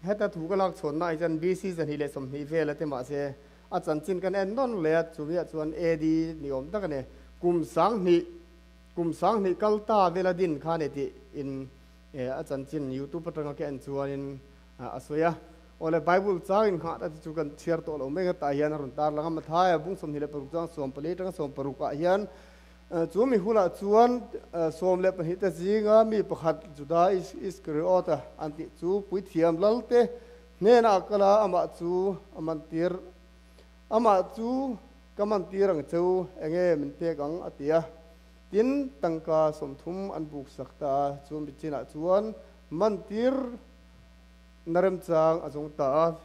Heta thu ka lak chhawnna ah hian BC 220 vel a ti mahse a chanchin kan en nawn leh a, chumiah chuan AD ni awm tak a ni. Kum sanghnih kum sanghnih kal ta vela din kha a ni tih in a chanchin YouTube atanga ka en chuanin a sawi a. Awle Bible chang in nghah ta te chu kan chhiar tawh lo mai tah hian a rawn tar lang a, Mathaia bung 26 chuang 14 atanga 16 ah hian Chu mi hunah chuan 12 te zinga mi pakhat Juda Iskariot-a an tih chu puithiam lalte hnenah a kal a, amah chu a mantir, Amah chu ka mantir ang cheu, enge min pek ang? a ti a. Tin, tangka 30 an buksak ta a, chu mi chinah chuan mantir na remchang a zawng ta a.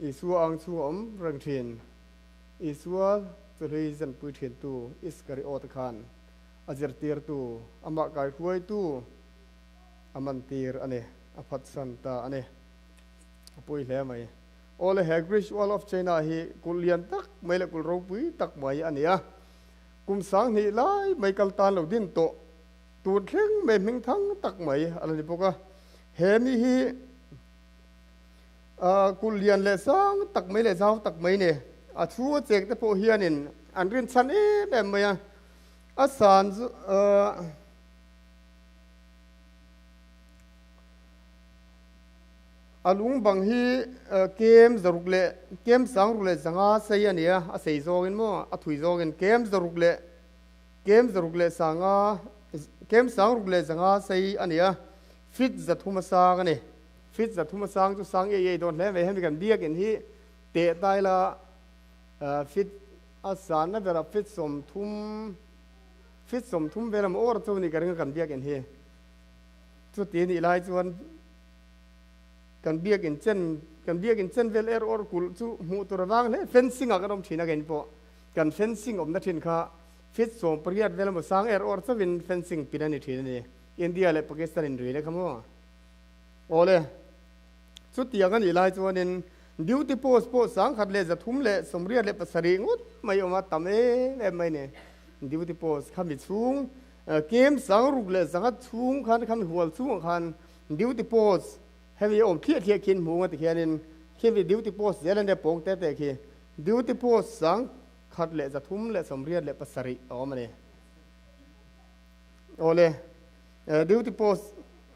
Isua ang chhung a awm reng thin. Isua chawhlui zanpui thintu Iskariot khan a zirtirtu, amah kaihruaitu a mantir a ni, a phatsan ta a ni. A pawi hle mai. Awle he Great Wall of China hi kulh lian tak mai leh kulh ropui tak mai a ni a. Kum 2000 lai mai kal tan lo din tawh tur thleng mai hmingthang tak mai a la ni bawk a. He mi hi Kulh lian leh sang tak mai leh zau tak mai ni. A chhung a cheng te pawh hianin an rinchhan em em mai a. A san chu a lung bang hi kem zaruk leh kem sang ruk leh zanga sei a ni a, a sei zawngin maw a thui zawngin kem zaruk leh kem zaruk leh sanga kem sang ruk leh zanga sei a ni a, feet 300 a sang a ni. Fit 300 a sang chu sang ei ei dawn hle mai. Hemi kan biakinn hi teh ta ila fit a sanna berah fit 30, fit 30 vel emaw awr chu ni ka ring a kan biakinn hi. Chuti nih lai chuan kan biakinn chen kan biakinn chen vel er awr kulh chu hmuh tur avang hle fencing ah kan awm thin a kei pawh kan fencing awmna thin kha fit 18 vel emaw sang er awr chauhin fencing pin a ni thin a ni. India leh Pakistan inri le kha maw. Awle, chutiang a nih lai chuanin duty post pawh 137 ngawt mai awm a, tam em em mai ni. Duty post khami chhung, kem 605 chhung khan khami hual chhungah khan duty post hemi a awm thliah thliah khian hmu nga tikhianin khimi duty post zel a nia pawng te te khi duty post 137 a awm a ni. Awle, duty post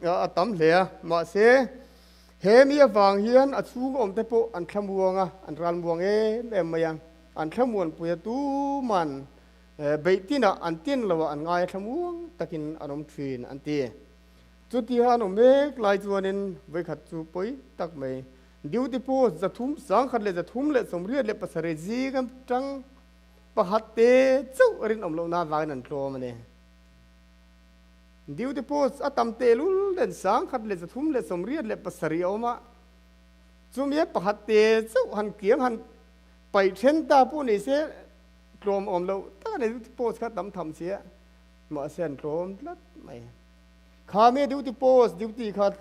a tam hle a, mahse he mi avang hian a chhung awm te pawh an thlamuang a, an ral muang em em mai a, an thlamuan pui a tuman beih tinah an tin lo a, an ngai a thlamuang takin an awm thin an ti. Chutia an awm mek lai chuanin vawikhat chu pawi tak mai duty post 300 137 zing atang pakhat te chauh rinawm lohna avangin an tlawm a ni. Duty post a tam tehlul nen 137 a awm a, chumi a pakhat te chauh han kiang han paih then ta pawh ni se tlawm awm loh tak a ni. Duty post kha tam tham si a, mahse an tlawm tlat mai. Kha mi duty post duty kha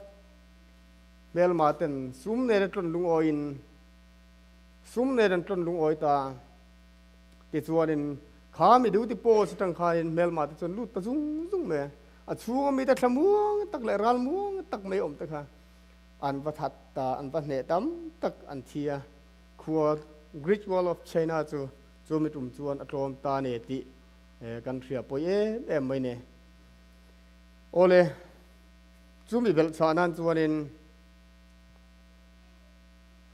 hmelma ten sum nen a tlawn lungawiin sum nen an tlawn lungawi ta. Tichuanin kha mi duty post atang khanin hmelma te chuan lut ta zung zung mai a, a chhunga mite thla muang tak leh ral muang tak mai awm te kha an va that ta, an va hneh tam tak an thi a, khua Great Wall of China chu chu mi tum chuan a tlawm ta a ni tih kan hria pawi em em mai ni. Awle, chu mi belh chhah nan chuanin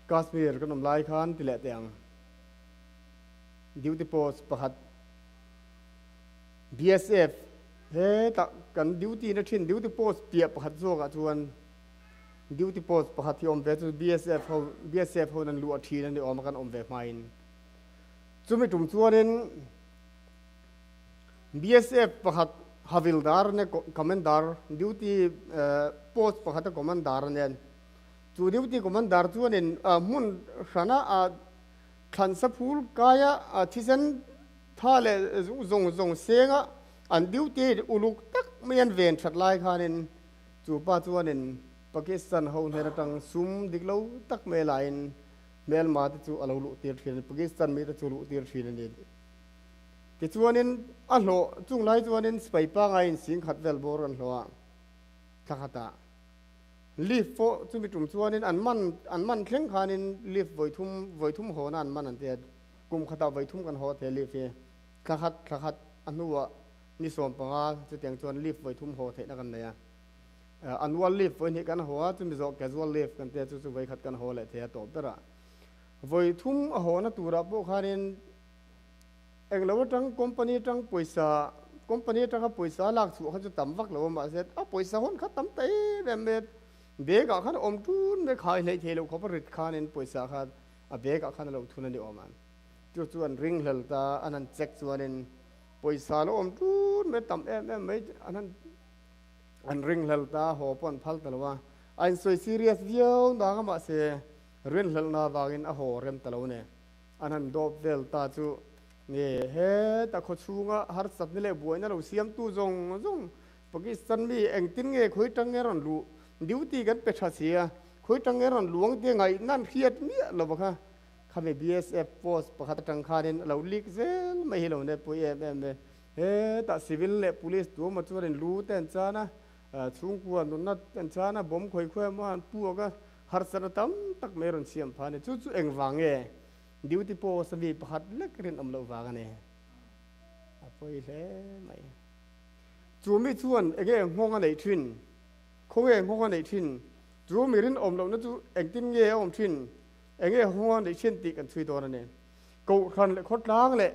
Kashmir kan awm lai khan ti leh teh ang. Duty post pakhat BSF hetah kan duty na thin duty post piah pakhat zawkah chuan duty post pakhat hi awm ve chu BSF ho BSF ho an luah thin a ni awm a kan awm ve hmain chumi tum chuanin BSF pakhat havildar ne commander duty post pakhat a commander nen chu duty commander chuanin hmun hrana a Thlan saphul kaia thisen tha leh zawng zawng senga an duty uluk tak mai an ven that lai khanin chu pa chuanin Pakistan ho hnen atang sum dik lo tak mai laiin hmelma te chu a lo luh tir thin a ni, Pakistan mite chu luh tir thin a ni. Tichuanin a hlawh chung lai chuanin sipai pangaiin 10,000 vel bawr an hlawh a thla khatah. Leave pawh chumi tum chuanin an man an man thleng khanin leave vawi thum vawi thum hawna an man an ti a, kum khatah vawi thum kan haw thei a leave hi thla khat thla khat a hnuah ni 15 chutiang chuan leave vawi thum haw theihna kan nei a. Annual leave vawi hnih kan haw a, chumi zawh casual leave kan tia chu chu vawi khat kan haw leh thei a tawp berah. Vawi thum a hawna turah pawh khanin Englo atang company atang pawisa company atanga pawisa lak chhuah kha chu tam vak lo a mahse a pawisa hawn kha tam ta em em mai a bag ah khan a awm tun mai khai hleih thei loh khawp a rit khanin pawisa kha a bag ah khan a lo thun a ni awm a chu chu an ring hlel ta an han check chuanin pawisa lo awm tun mai tam em em mai an han an ring hlel ta haw pawh an phal ta lo a a insawi serious viau nang a mahse rinhlelhna avangin a haw rem ta lo a ni. An han dawp vel ta chu nge heta khaw chhunga harsatna leh buaina lo siamtu zawng zawng Pakistan mi engtin nge khawi tang nge rawn luh duty kan pe tha si a, khawi tang nge rawn luang tia ngaihna an hriat miah lo kha khami BSF post pakhat atang khanin a lo leak zel mai hi lo ne pui em em e. Hetah civil leh police tu emaw chuan in lu te an chan a, chhungkua nunna te an chan a, bomb khawi khawi emaw an puak a, Harsatna tam tak mai rawn siam pha a ni. Chu chu engvang nge duty post a mi pakhat lek rinawm loh vang a ni. A pawi hle mai. Chu mi chuan enge nghawng a neih thin? Khawnge nghawng a neih thin? Chu mi rinawm lohna chu engtin nge a awm thin? Enge nghawng a neih thin tih kan chhui dawn a ni. Kohhran leh khawtlang leh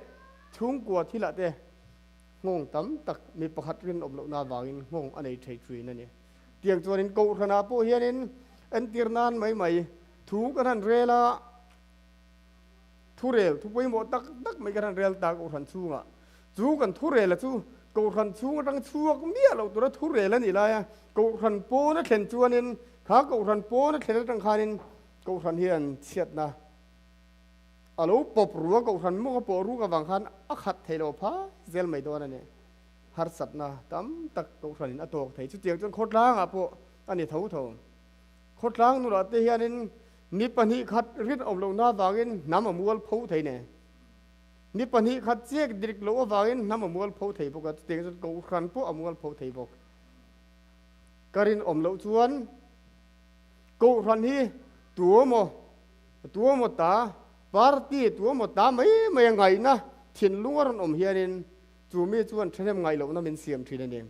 chhungkua thilah te nghawng tam tak mi pakhat rinawm lohna avangin nghawng a nei thei thin a ni. Tiang chuanin Kohhranah pawh hianin entir nan mai mai thu kan han rel a, thurel thu pawimawh tak tak mai kan han rel ta Kohhran chhungah. Chu kan thurela chu Kohhran chhung atang chhuak miah loh tura thurel a nih lai a, Kohhran pawn a thlen chuanin kha Kohhran pawn a thlen atang khanin Kohhran hian chhiatna a lo pawp ru a, Kohhran mawng a pawh ruk avang khan a khat thei lo phai zel mai dawn a ni. Harsatna tam tak Kohhranin a tawk thei. Chutiang chuan khawtlangah pawh a ni tho tho. Khawtlang nunah te hianin ni pahnih khat rinawm lohna avangin hnam a mual pho thei ne. Ni pahnih khat chek dik loh avangin hnam a mual pho thei bawk a, chutiang chuan Kohhran pawh a mual pho thei bawk. Ka rinawm loh chuan Kohhran hi tuemaw tuemaw ta, party tuemaw ta mai mai a ngaihna thinlung a rawn awm hianin Chu mi chuan thahnem ngaih lohna min siam thin a ni.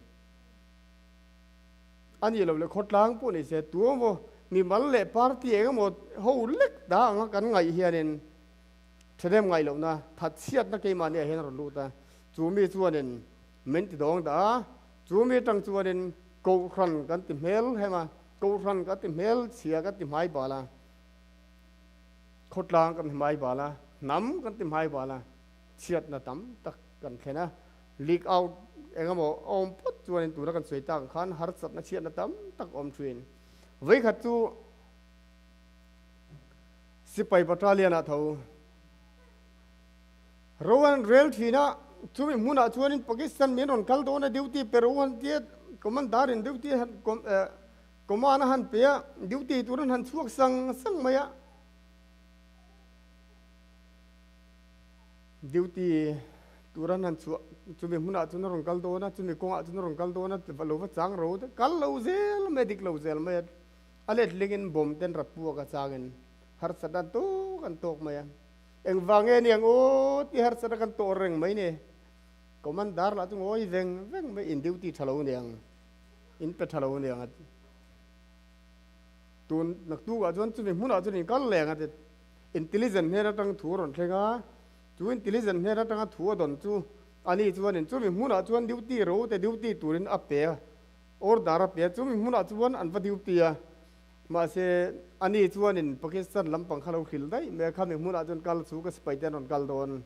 A nih loh leh khawtlang pawh ni se, tu emaw mimal leh party eng emaw ho lek ta anga kan ngaih hianin thahnem ngaih lohna, thatchhiatna keimahniah hian a rawn lut a. Chu mi chuanin min ti dawng dah a, chu mi atang chuanin Kohhran kan ti hmel hem a, Kohhran kan ti hmel chhia kan ti hmai bal a, khawtlang kan ti hmai bal a, hnam kan ti hmai bal a. Chhiatna tam tak kan thlen a, leak out eng emaw a awm phawt chuanin tuna kan sawi tak ang khan harsatna chhiatna tam tak a awm thin. Vawikhat chu sipai battalion ah tho ro an rel thin a, chumi hmunah chuanin Pakistan min rawn kal dawn a duty pe ro han tia commander in duty han command a han pe a, duty tur an han chhuak sang sang mai a. Duty tur an han chhuah chumi hmunah chuan a rawn kal dawn a, chumi kawngah chuan a rawn kal dawn a, lo va chang ro te kal lo zel mai a, dik lo zel mai a, a letlingin bomb ten rat puak a changin harsat an tawk an tawk mai a, engvang nge niang aw ti harsat a kan tawh reng mai ni, commander lah chu ngawi veng veng mai in duty tha lo niang, in pe tha lo niang a tun naktukah chuan chumi hmunah chuan in kal leng a ti. Intelligent hnen atang thu a rawn thleng a, chu intelligent hnen atanga thu a dawn chu ani chuanin chumi hmunah chuan duty ro te duty turin a pe a, order a pe a, chumi hmunah chuan an va duty a, mahse ani chuanin Pakistan lampang kha lo hrilh daih mai a, khami hmunah chuan kal chu ka sipai te an rawn kal dawn,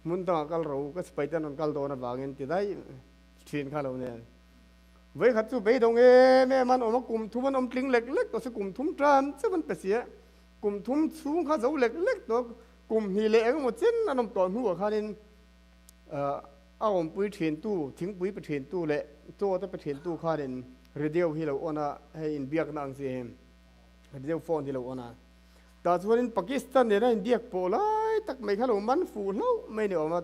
hmun dangah kal ro ka sipai te an rawn kal dawn avangin ti daih thin kha lo nen. Vawikhat chu beidawng em em an awm a, kum thum an awm tling lek lek tawh se kum thum tan chauh an pe si a, Kum thum chhung kha zo lek lek tawh, kum hnih leh engemaw chen an awm tawh hnuah khanin a awmpui thintu, thingpui pe thintu leh chaw te pe thintu khanin radio hi lo on a, hei inbiakna ang chi hi radio phone hi lo on a. Tah chuanin Pakistan nena inbiak pawh lai tak mai kha lo man fuh hlauh mai ni awm a,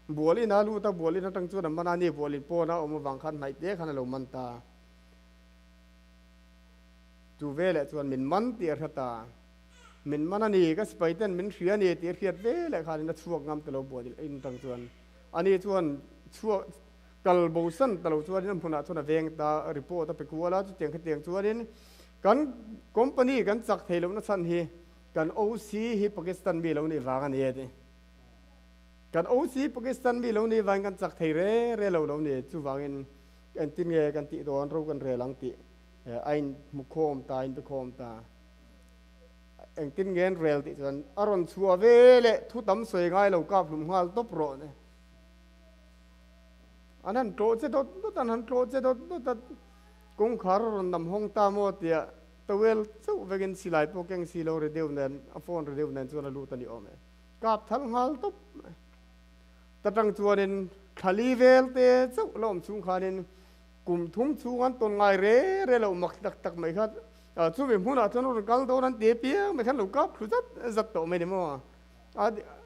bual ina lut a, bual in atang chuan a man a, ni bual in pawn a awm avang khan hnaih te khan a lo man ta. Chu veleh chuan min man tih a hre ta. Min man a ni, ka sipai ten min hria a ni tih a hriat veleh khanin a chhuak ngam ta lo buan in atang chuan. Ani chuan chhuak kal bosan ta lo chuanin a hmunah chuan a veng ta, report a pe kual a, chutiang khatiang chuanin kan company kan chak thei lohna chhan hi kan OC hi Pakistan mi lo nih vang a ni a ti. Kan OC Pakistan mi lo nih vangin kan chak thei re re lo lo ni, chuvangin engtin nge kan tih dawn ro kan rel ang tih a inhmu khawm ta, a inbe khawm ta. Engtin nge an rel tih chuan a rawn chhuah ve leh thu tam sawi ngai lo kap hlum nghal tawp rawh ne. An han tlawh che dawt dawt an han tlawh che dawt dawt a, kawngkhar a rawn nam hawng ta maw tia towel chauh vekin silai pawh keng si lo ri deuh nen a phone ri deuh nen chuan a lut a ni awm e. Kap thal nghal tawp mai. Ta tang chuanin thlali vel te chauh la awm chhung khanin kum thum chhung an tawn ngai re re lo mak tak tak mai kha chumi hmunah chuan rawn kal dawn an ti apiang mai khan lo kap thlu zat zat tawh mai ni maw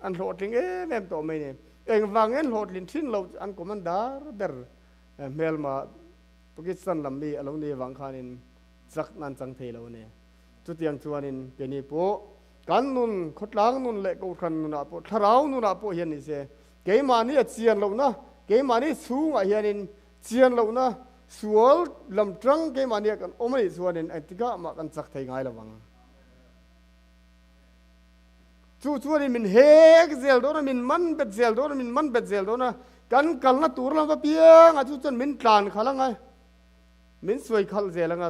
an hlawhtling em em tawh mai ni. Engvang nge an hlawhtlin thin lo an commander ber hmelma Pakistan lam mi a lo ni avang khanin chak nan chang thei lo a ni. Chutiang chuanin keini pawh kan nun, khawtlang nun leh kohhran nunah pawh, thlarau nunah pawh hian ni se, keimahni a chian lohna, keimahni chhungah hianin chian lohna sual lam tang keimahnia kan awm a nih chuanin engtikah mah kan chak thei ngai lo vang. Chu chuanin min hek zel dawn a, min man bet zel dawn a, min man bet zel dawn a, kan kalna tur lam va piang a, chu chuan min tlan khalh ang a, min sawi khalh zel ang a,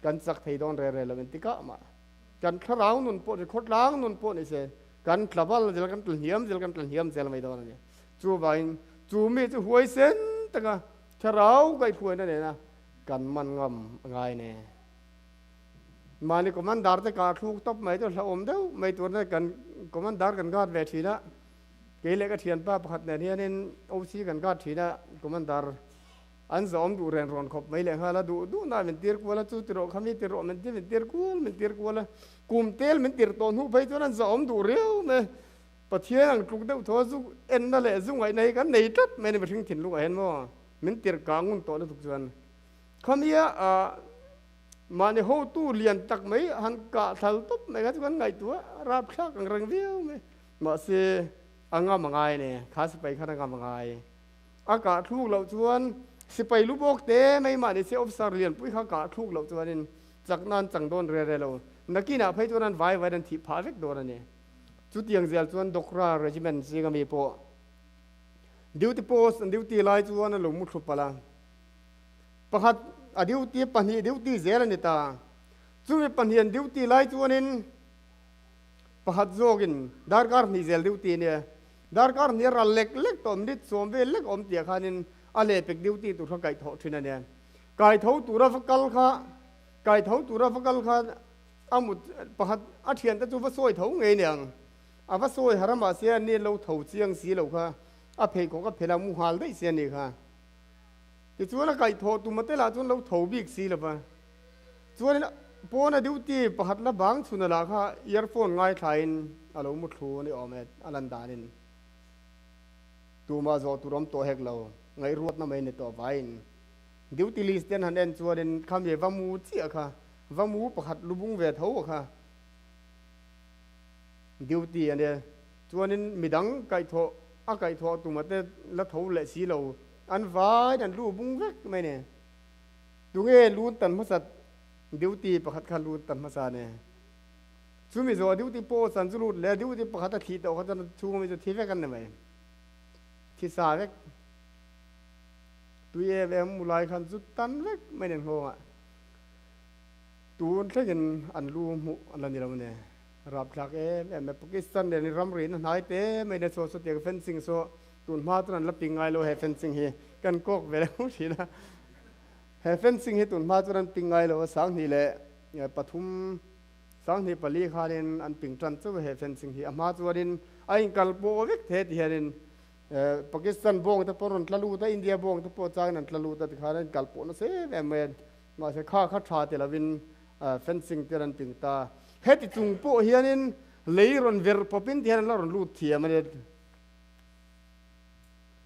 kan chak thei dawn rel rel lo engtikah mah. Kan thlarau nun pawh ni, khawtlang nun pawh ni se, kan tlabal zel, kan tlahniam zel, kan tlahniam zel mai dawn a ni. Chuvangin chu mi chu huaisen taka thlarau kaihhruaina nena kan man ngam a ngai ne. Mahni commander te kah thluk tawp mai chu hlauhawm deuh mai tur na kan commander kan guard ve thin a, kei leh ka thianpa pakhat nen hianin OC kan guard thin a, commander an zawm duh ren rawn khawp mai leh nghal a, duh duh na min tir kual a, chu ti rawh kha mi ti rawh min ti min tir kual min tir kual a, kum tel min tir tawh hnu phei chuan an zawm duh riau mai, Pathian ang tluk deuh thaw zu enna leh zu ngaihna hi kan nei tlat mai a ni mihring thinlungah hian maw min tir kah ngun tawh lutuk chuan khamia ah Mahni hotu lian tak mai han kah thal tawp mai kha chu kan ngaihtuah rapthlak ang reng viau mai. Mahse, a ngam a ngai a ni. Kha sipai khan a ngam a ngai. A kah thluk loh chuan sipai lu bawk te mai mahni se officer lianpui kha kah thluk loh chuanin chakna an chang dawn re re lo. Nakinah phei chuan an vai vaiin an thih phah vek dawn a ni. Chutiang zel chuan Dokra Regiment zinga mi pawh duty post an duty lai chuan a lo mu thlu palh a. Pakhat a duty, pahnih duty zel a ni ta. Chumi pahnih an duty lai chuanin pakhat zawkin darkar hnih zel duty a nia. Darkar hnih a ral lek lek tawh, minute sawm vel lek awm tih ah khanin a lehpek duty tur kha kaihthawh thin a nia. Kaitho tura va kal kha, kaitho tura va kal kha a mut pakhat a thiante chu va sawi tho ngei niang. A va sawi har a mahse an ni lo tho chiang si lo kha a pheikhawk a phelh a mu nghal daih si a nih kha. Tichuan a kaihthawh tum a telah chuan lo tho bik si lo va. Chuanin pawna duty pakhat la bang chhun a lah kha earphone ngaithlain a lo mu thlu a ni awm e, a lan danin tumah zawh tur awm tawh hek lo, ngaihruatna mai ni tawh vaiin duty list te an han en chuanin khami va mu chiah kha, va mu pakhat lu bung ve tho a kha duty a nia. Chuanin midang kaihthawh a kaihthawh tum a te la tho leh si lo. An vai an lu bung vek mai ni. Tunge lun tan hmasa duty pakhat kha lun tan hmasa ni. Chumi zawh duty pawh chan chu lut leh duty pakhat a thih tawh kha chuan chhung ami chu thi vek an ni mai. Thi sa vek. Tui em em mu lai khan chu tan vek mai ni an nghawngah. Tun thlengin an lu hmuh an la ni lo ni. Rapthlak em em mai. Pakistan nen ramri na hnai te mai ni saw sawtiang fencing saw Tun hma chuan an la ping ngai lo he fencing hi kan kawk ve lo thin a, he fencing hi tun hma chuan an ping ngai lo a, sanghnih leh pathum sanghnih pali khanin an ping tan chauh a he fencing hi, a hma chuanin a inkal pawh vek the ti hianin Pakistan bawng te pawh rawn tla lut a, India bawng te pawh changin an tla lut a tikhan a inkal pawh nasa em em mai a, mahse kha kha tha ti lovin fencing te an ping ta, heti chung pawh hianin lei rawn ver pawpin ti hian an la rawn lut thiam a ni.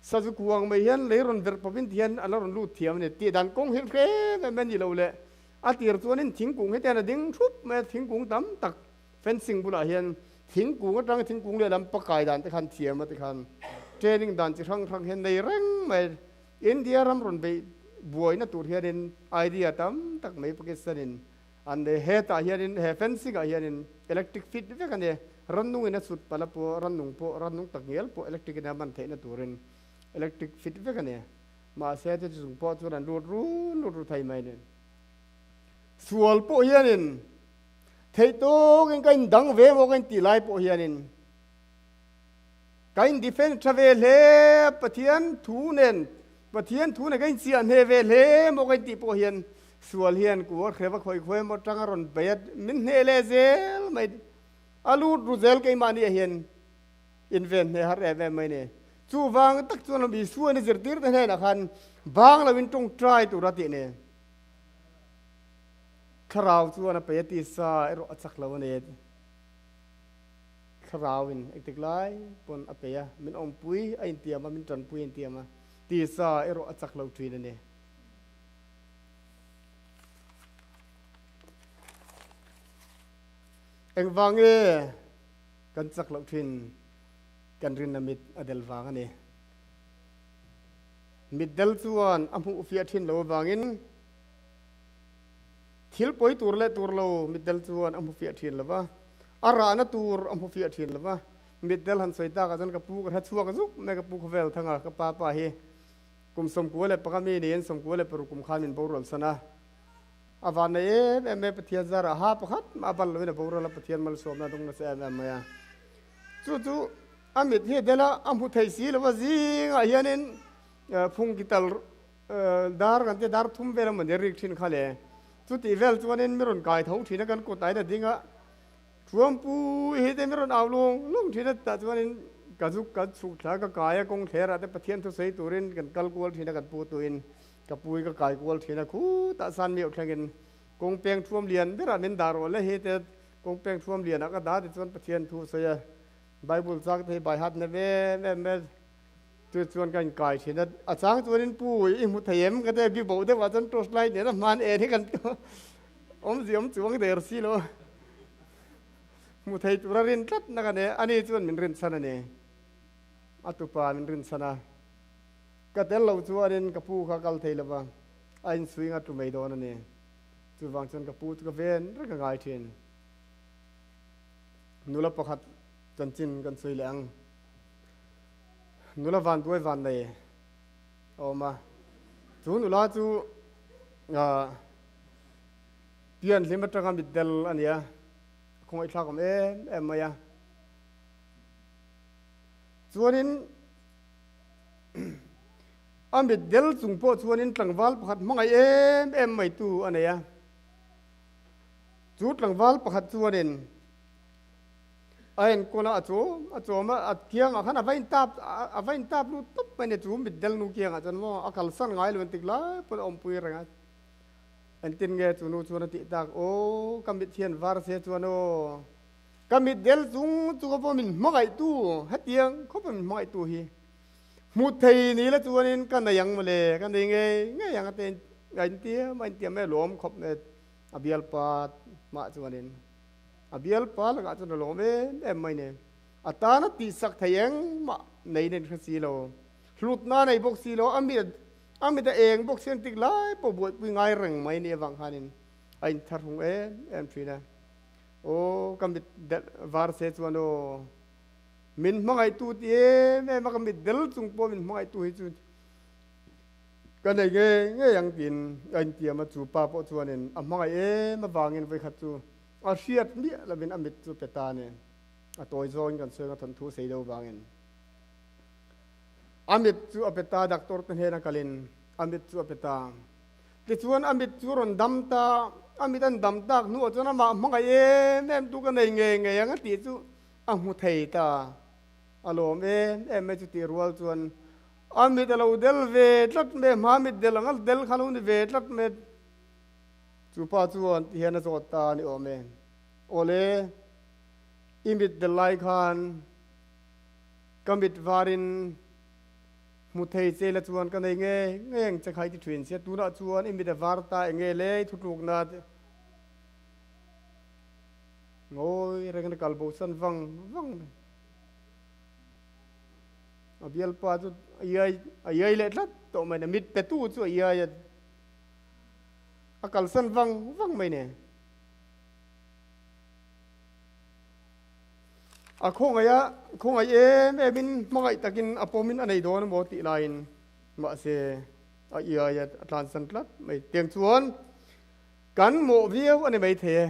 Sazu kuang mai hian lei rawn verh pawhin ti hian a la rawn lut thiam a ni. Tih dan kawng hi hrem em a ni lo le. A tir chuanin thingkung hetian a ding thup mai a, thingkung tam tak fencing bulah hian thingkung atanga thingkung lehlam pakai dan te khan thiam a tikhan training dan chi hrang hrang hian nei reng mai. India ram rawn beih buaina tur hianin idea tam tak mai Pakistan-in an nei. Hetah hianin he fencing-ah hianin electric fit vek a ni. Rannungin a chhut palh a pawh rannung pawh rannung tak ngial pawh electric in a man theihna turin electric fit vek a ni. Mahse chu chung pawh chuan an lut run lut ru thei mai a ni. Sual pawh hianin theih tawkin ka indang ve maw ka intih lai pawh hianin Ka in defend tha ve hle Pathian thu nen Pathian thu nen ka in chiah hne ve hle maw ka in tih pawh hian sual hian kuar hreva khawi khawi emaw tang a rawn bei a min hneh leh zel mai a lut ru zel keimahni ah hian in ven hne har em em mai ni. Chuvang tak chuan lawm Isua in a zirtir te hnenah khan bang lo in tawngtai tur a tih ni. Thlarau chuan a pei a tisa erawh a chak lo a ni. Thlarauin engtik lai pawn a pe a, min awmpui a intiam a, min tanpui a intiam a, tisa erawh a chak lo thin a ni. Engvang nge kan chak loh thin? Kan rinna mit a del vang a ni. Mit del chuan a hmuh fiah thin lo avangin Thil pawi tur leh tur lo mitdel chuan a hmu fiah thin lo va, a rahna tur a hmu fiah thin lo va. Mitdel han sawi takah chuan ka pu ka hre chhuak zuk mai, ka pu khawvel thanga ka pa pa hi kum 91 mi niin 96 kum khan min borual san a. A van nei em em mai Pathian zarah ha pakhat mah a bal loin a borual a, Pathian malsawmna a dawng nasa em em mai a. Chu chu a mit hi a del a, a hmu thei si lo va, zingah hianin phung ki tal Dar kan tia dar thum vel emaw ni rik thin kha le. Chutih vel chuanin mi rawn kai tho thin a kan kut ain a ding a, Thuampui hi te mi rawn au lung lung thin a tah chuanin ka zuk ka chhuk thla ka kai a kawng thler ah te Pathian thusawi turin kan kal kual thin a kan pu tuin ka pui ka kai kual thin a khutah san miauh thlengin kawng peng thuam lian berah min dah rawh le hi te kawng peng thuam lianah ka dah ti chuan Pathian thusawi a Bible chang te hi by heart na ve em em. Chu chuan ka inkai thin a, a chang chuanin pu i hmu thei em ka tia bibo deuh ah chuan torch light nen a hman en hi kan awmzia awm chuang der si lo a, hmu thei tura rin tlat na ka nei a, ani chuan min rin chhan a ni, a tupa min rin chhan a, ka tel lo chuanin ka pu kha kal thei lo va, a insuing a tlu mai dawn a ni, chuvang chuan ka pu chu ka ven reng a ngai thin. Nula pakhat chanchin kan sawi leh ang. Nula van duai van nei a awm a, chu nula chu pian hlim atanga mitdel a ni a, a khawngaihthlak awm em em mai a. Chuanin a mitdel chung pawh chuanin tlangval pakhat hmangaih em em mai tu a nei a. Chu tlangval pakhat chuanin A enkawl a, a chawm a chawm a, a kiangah khan a va intap a va intap lut tawp mai a ni. Chu mitdel nu kiangah chuan maw a kalsan ngai lo entik lai pawn a awmpui reng a. Engtin nge chu nu chuan a tih tak, Aw ka mit hian var se chuan aw, ka mitdel chung chu ka pawh min hmangaihtu hetiang khawpa min hmangaihtu hi hmu thei ni la chuanin ka nei ang mawle, ka nei ngei ngei ang a ti a intiam a intiam mai a lawm khawp mai a bialpa mah chuanin. A bialpa lakah chuan a lawm em em mai ni. A tana tihsak thei engmah nei nen hre si lo. Hlutna nei bawk si lo, a mit a mit a eng bawk si engtik lai pawh buaipui ngai reng mai ni avang khanin a intharhung em em thin a. Aw ka mit delh var se chuan aw min hmangaihtu ti em em a ka mit del chung pawh min hmangaihtu hi chu ka nei ngei ngei ang tiin a intiam a, chu pa pawh chuanin a hmangaih em avangin vawikhat chu A hriat miah lovin a mit chu pe ta a ni. A tawi zawngin kan sawi ang a thawnthu sei deuh vangin. A mit chu a pe ta, doctor te hnena kalin a mit chu a pe ta. Tichuan a mit chu rawn dam ta, a mit an dam tak hnuah chuan amah hmangaih em em tu ka nei ngei ngei ang a tih chu a hmu thei ta. A lawm em em mai chutih rual chuan a mit a lo del ve tlat mai, hma mit del ang a del kha lo ni ve tlat mai. Chu pa chuan ti hian a zawt ta a ni awm e. Awle, i mit del lai khan ka mit varin Hmu thei che la chuan ka nei nge nge ang che khai ti thin sia tunah chuan i mit a var ta enge le thutlukna te ngawi reng in a kal bo san vang vang mai. A bialpa chu a iai a iai leh tlat tawh mai ne mit pe tu chu a iai a a kalsan vang vang mai ne. A khawngaih a, khawngaih em em in hmangaih takin a pawmin a nei dawn emaw tih laiin mahse a iai a tlansan tlat mai. Tiang chuan kan mawh viau a ni maithei e,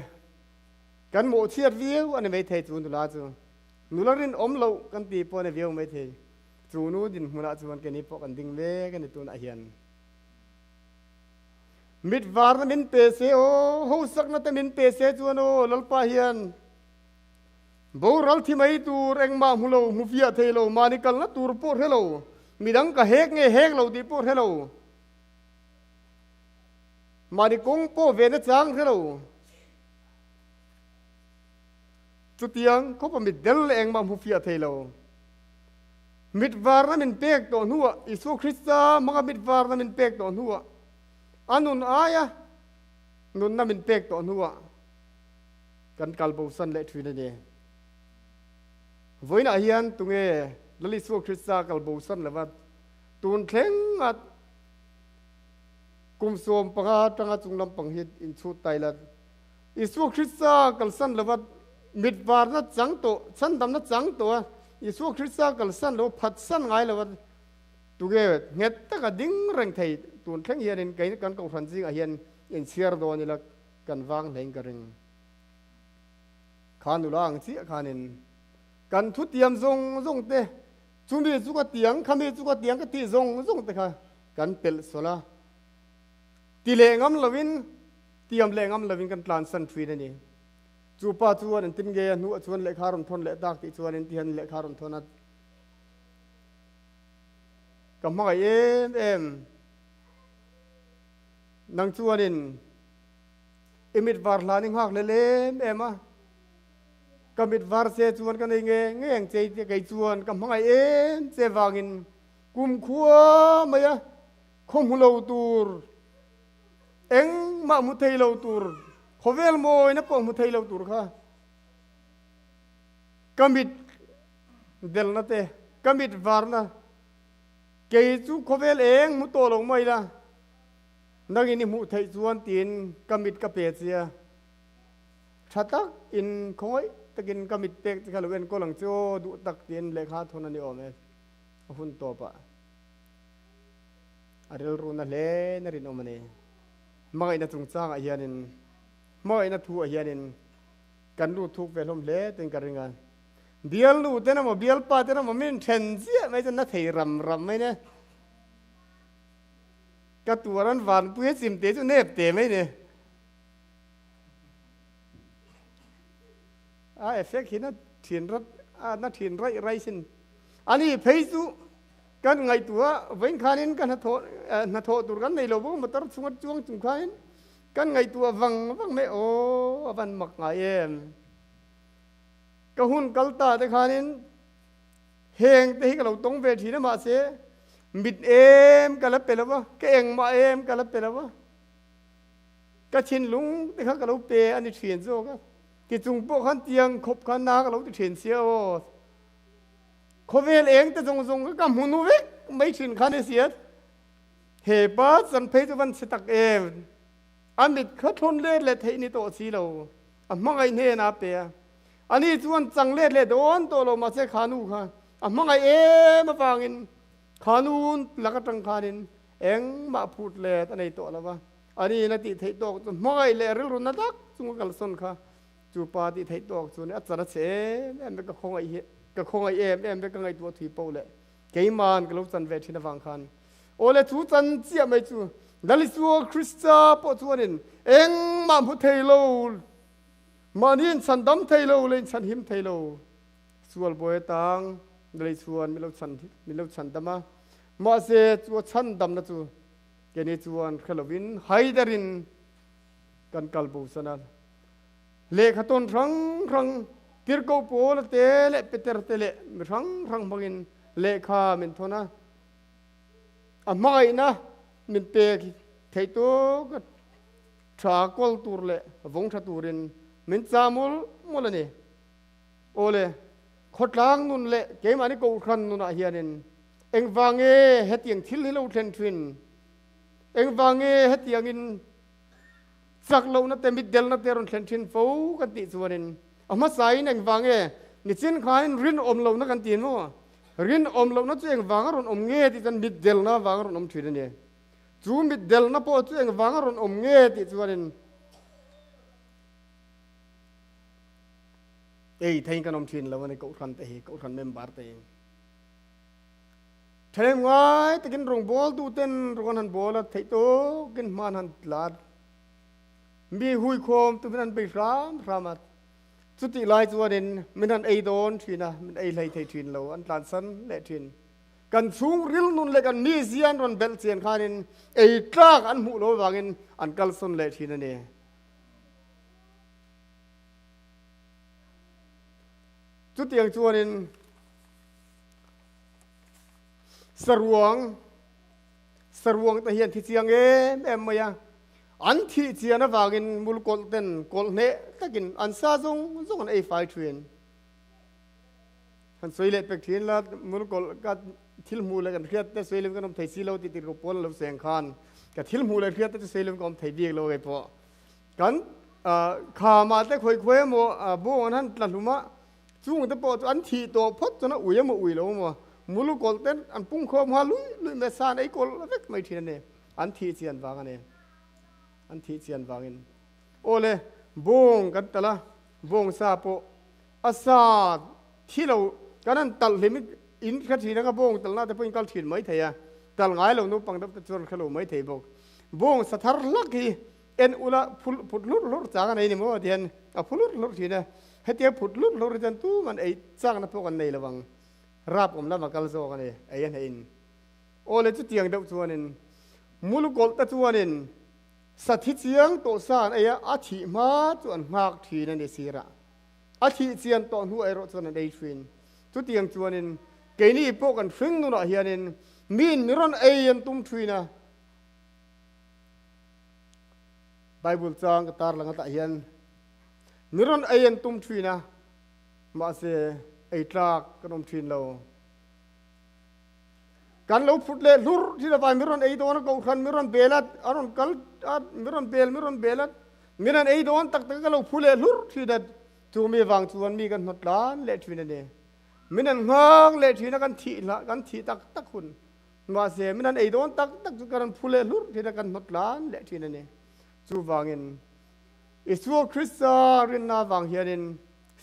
kan mawh chhiat viau a ni maithei chu nula chu. Nula rinawm loh kan tih pawh a ni viau maithei. Chu nu dinhmunah chuan keini pawh kan ding mek a ni tunah hian. Mit varna min pe se aw, hosakna te min pe se chuan aw Lalpa hian boral thi mai tur engmah hmu lo, hmu fiah thei lo, mahni kalna tur pawh hre lo, midang ka hek nge hek lo tih pawh hre lo, mahni kawng pawh ve na chang hre lo. Chutiang khawpa mit del leh engmah hmu fiah thei lo. Mit varna min pek tawh hnuah, Isua Krista hmanga mit varna min pek tawh hnuah, a nun aia nunna min pek tawh hnuah kan kal bosan leh thin a ni. Vawiinah hian tunge Lal Isua Krista kal bosan lova tun thleng a kum 15 atanga chung lampang hi inchhut tai la, Isua Krista kalsan lova mit varna chang tawh, chhandamna chang tawh a, Isua Krista kalsan lo phatsan ngai lova tuge nghet taka ding reng thei tun thleng hianin kei kan kohhran zingah hian inchhiar dawn ila kan vang hlein ka ring. Kha nula ang chiah khanin kan thutiam zawng zawng te, chumi chu ka tiang, khami chu ka tiang ka tih zawng zawng te kha kan pelh sual a, ti leh ngam lovin Tiam leh ngam lovin kan tlansan thin a ni. Chu pa chuan an tin nge a hnuah chuan lehkha rawn thawn leh tak tih chuanin tihian lehkha rawn thawn a, Ka hmangaih em em, nang chuanin i mit var hlan i nghak hlel em em a, ka mit var che chuan ka nei nge nge ang che tia kei chuan ka hmangaih em che vangin kumkhua maia khaw hmu lo tur Engmah hmu thei lo tur, khawvel mawina pawh hmu thei lo tur kha ka mit delna te, ka mit varna, kei chu khawvel eng hmu tawh lo mai la, nangin i hmuh theih chuan tiin ka mit ka pe che a, tha tak in khawngaih takin ka mit pek che kha lo enkawl ang che aw duh tak tiin lehkha thawn a ni awm e, a hun tawpah. A rilru na hle na rinawm a ni. Hmangaihna chungchangah hianin, hmangaihna thu ah hianin kan lut thuk ve hlawm hle tiin ka ring a. Bialnu ten emaw bialpa ten emaw min then chiah mai chuan na thei ram ram mai ne. Ka tuar an vanpui a chim te chu nep te mai ne. A effect hi na thin rat na thin raih raih sin. Ani phei chu Kan ngaihtuah vawiin khanin ka hnathawh hnathawh tur kan nei lo bawk a, motor chhunga chuang chung khanin kan ngaihtuah vang vang mai aw a van mak ngai em. Ka hun kal ta te khanin heng te hi ka lo tawng ve thin a mahse mit em ka la pe lo va, ka engmah em ka la pe lo va, ka thinlung te kha ka lo pe a ni thin zawk a, tichung pawh khan tiang khawp khan na ka lo ti thin sia aw. Khawvel eng te zawng zawng kha ka hmu nu vek mai thin kha ni sia. He pa chan phei chu van chhe tak em. A mit kha thlawn let leh theih ni tawh si lo. A hmangaih hnen a pe a. Ani chuan chang let leh dawn tawh lo mahse kha nu kha a hmangaih em avangin kha nu lak atang khanin engmah phut let a nei tawh lo va. Ani in a tih theih tawk chu hmangaih leh rilru na tak chunga kalsawn kha Chu pa tih theih tawk chu a chan a che em em vek ka khawngaih hi ka khawngaih em em vek ka ngaihtuah thui poh leh keiman ka lo chan ve thin avang khan awle chu chan chiah mai chu Lal Isua Krista pawh chuanin engmah hmu thei lo mahni inchhan dam thei lo leh inchhan him thei lo sual buai atang lei chuan min lo chhan min lo chhan dam a mahse chu a chhan damna chu keini chuan hre lovin haiderin kan kal bo san a. Lehkha tawn hrang hrang, Tirhkoh Paula te leh Peter te leh mi hrang hrang hmangin lehkha min thawn a. A hmangaihna min pek theih tawk a tha kawl tur leh vawng tha turin min chah mawlh mawlh a ni. Awle, khawtlang nun leh keimahni kohhran nunah hianin engvange hetiang thil hi lo thlen thin? Engvange hetiangin chak lohna te mitdelna te rawn thlen thin fo kan tih chuanin a hmasain engvange nichin khanin rinawm lohna kan ti maw? Rinawm lohna chu engvanga rawn awm nge tih chuan mitdelna avanga rawn awm thin a ni. Chu mitdelna pawh chu engvanga rawn awm nge tih chuanin ei theiin kan awm thin lo a ni Kohhran te hi, Kohhran member te hi. Ṭhahnem ngai takin rawngbawltu ten rawn han bawl a, theih tawkin hman han tla a, mi huikhawm tumin an bei hram hram a. Chutih lai chuanin min han ei dawn ṭhin a, min ei hlei thei ṭhin lo, an tlansan leh ṭhin. Kan chhungril nun leh kan mizia an rawn belh chian khanin ei tlak an hmuh lo avangin an kalsawn leh ṭhin a ni. Chutiang chuanin saruang, saruang te hian thi chiang em em mai a, an thih chian avangin mul kawlh ten kawlh hneh takin an sa zawng zawng an ei fai thin. Han sawi leh pek thin la, mul kawlh ka thil hmuh leh kan hriat te sawi lem kan awm thei si lo tih tirhkoh pawl a lo seng khan ka thil hmuh leh hriat te chu sawi lem ka awm thei bik lo kei pawh. Kan khamah te khawi khawi emaw bawng an han tla hlum a, chung te pawh chu an thih tawh phawt chuan a ui emaw ui lo emaw mulu kawlh te an pung khawm nghal lui lui mai a, san ei kawlh vek mai thin a ni. An thih chian vang a ni. An thih chian vangin awle bawng kan talh a, bawng sa pawh a sa thi lo kan han talh hlim in hre thin anga bawng talhna te pawh in kal thin mai thei a, talh ngai lo naupang deuh te chuan hre lo mai thei bawk. Bawng sa thar hlak hi En ula phul phut hlur hlur chang a nei ni maw tihian a phu hlur hlur thin a, hetia phut hlur hlur hi chuan tuman ei chakna pawh kan nei lo ang, rap awm lama kal zawk a ni ei a hneihin. Aw le chutiang deuh chuanin mul kawlh te chuanin sathi chiang tawh sa an ei a, a thih hma chu an nghak thin a ni sirah, a thih chian tawh hnu erawh chuan an ei thin. Chutiang chuanin keini pawh kan hring nunah hianin miin mi rawn ei an tum thin a, Bible chang ka tar lang atah hian mi rawn ei an tum thin a, mahse ei tlak kan awm thin lo. Kan lo phut leh hlur thin avai mi rawn ei dawn a kohhran mi rawn bel a, a rawn kal a, mi rawn bel mi rawn bel a, mi rawn ei dawn tak tak ka lo phu leh hlur thin a, chu mi vang chuan mi kan hnawt tlan leh thin a ni. Min an nghak leh thin a kan thih hlah kan thih tak tak hun. Mahse, min an ei dawn tak tak chu kan rawn phu leh hlur thin a, kan hnawt tlan leh thin a ni. Chuvangin, Isua Krista rinna avang hianin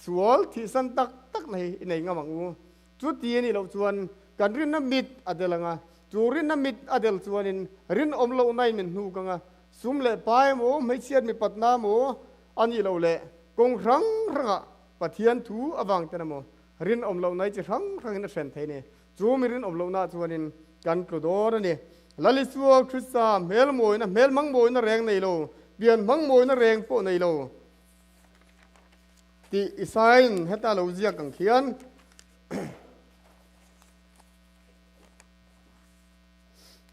sual thihsan tak takna hi i nei ngam ang u. Chuti a nih loh chuan kan rinna mit a del ang a, chu rinna mit a del chuanin rinawm lohnain min hnuk ang a, sum leh pai emaw, hmeichhiat mipatna emaw a nih loh leh kawng hrang hrangah Pathian thu avang ten emaw rinawm lohna hi chi hrang hrangin a hren thei a ni. Chu mi rinawm lohnaah chuanin kan tlu dawn a ni. Lal Isua Krista hmel mawina, hmel hmang mawina reng nei lo, pian hmang mawina reng pawh nei lo tih Isaiin heta lo ziak ang khian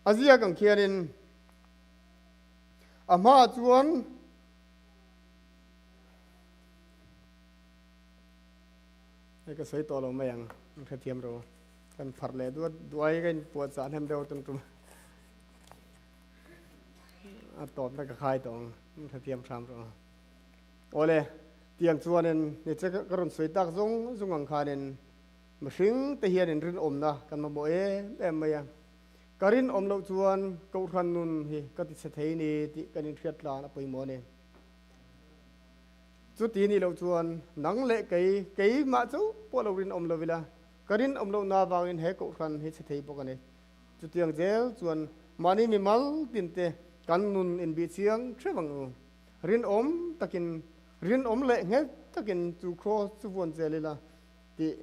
a ziak ang khianin a hmaah chuan Hei ka sawi tawh lo mai ang, an hrethiam ro. Kan pharh leh duat duai ka inpuahchah hnem deuh tum tum. A tawpna ka khai tawh ang, an hrethiam hram ro. Awle, tiang chuanin ni che ka rawn sawi tak zawng zawng ang khanin mihring te hianin rinawmna kan mamawh em em mai a. Ka rinawm loh chuan Kohhran nun hi ka tichhe thei ni tih kan inhriat tlan a pawimawh a ni. Chuti nih loh chuan nang leh kei, keimah chu pawh lo rinawm lo ila, ka rinawm lohna avangin he kohhran hi chhe thei bawk a ni. Chutiang zel chuan mahni mimal tinte kan nun inbih chiang hrep ang u. Rinawm takin, rinawm leh nghet takin chu cross chu vuan zel ila tih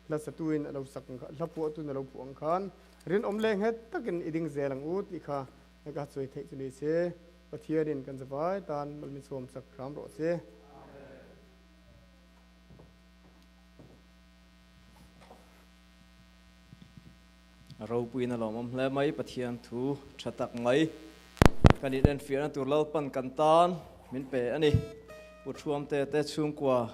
hla satuin a lo sak ang kha, hla phuahtuin a lo phuah ang khan rinawm leh nghet takin i ding zel ang u tih kha ka sawi theih chu ni se. Pathianin kan zavai tan malmi chhuam chak hram rawh se. A ropuiin a lawmawm hle mai, Pathian thu tha tak mai kan in enfiahna tur Lalpan kan tan min pe a ni. Pu Thuamte te chhungkua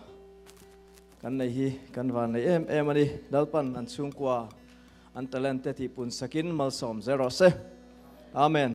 kan nei hi kan van nei em em a ni. Lalpan an chhungkua an talent te tihpun sakin malsawm zel rawh se. Amen.